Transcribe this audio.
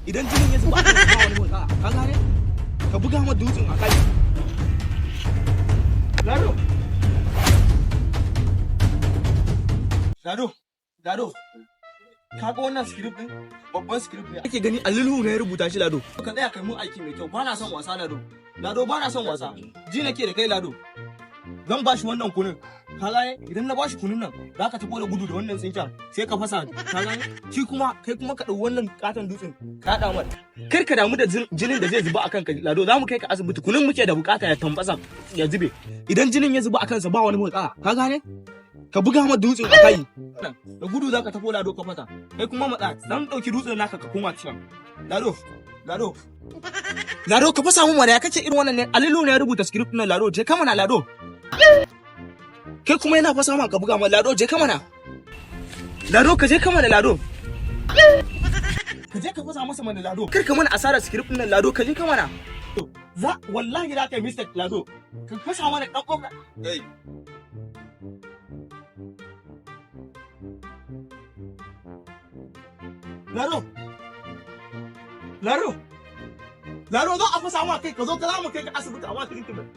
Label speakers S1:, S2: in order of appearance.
S1: Idan jinin ya zuba a kansa, ba wani motsa. Ka gane? Ka buga ma dutsen a kai. Lado. Lado. Lado. Ka ga wannan script din? Babban script ne. Ake gani Alilu ne ya rubuta shi, Lado. Ka tsaya kai mun aiki mai kyau. Ba na son wasa, Lado. Lado, ba na son wasa. Ji nake da kai, Lado. Zan ba shi wannan kunun. Ka gane? Idan na ba shi kunun nan, za ka tafi da gudu da wannan tsinken sai ka fasa. Ka gane? Shi kuma kai kuma ka ɗau wannan katon dutsen ka haɗa mar. Kar ka damu da jinin da zai zuba akan ka, Lado. Za mu kai ka asibiti. Kunun muke da bukata ya tambasa ya zube. Idan jinin ya zuba akan sa, ba wani motsa. Ka gane? Ka buga ma dutsen a kai. Da gudu za ka tafi, Lado, ka fasa. Kai kuma matsa dan ɗauki dutsen naka ka koma cikin. Lado, Lado, Lado, ka fasa mun mana. Ya kace irin wannan ne? Alilu ne ya rubuta script nan, Lado. Je ka mana, Lado. Kai kuma yana fasa ma, ka buga ma. Lado, je ka mana. Lado, ka je ka mana. Lado, ka je ka fasa masa mana. Lado, kar ka mana asarar script nan. Lado, ka je ka mana. Za wallahi za ka yi mistake. Lado, ka fasa mana dan kofa.
S2: Hey.
S1: Lado, Lado, Lado, za a fasa ma kai. Ka zo ka za mu kai ka asibiti a ba treatment.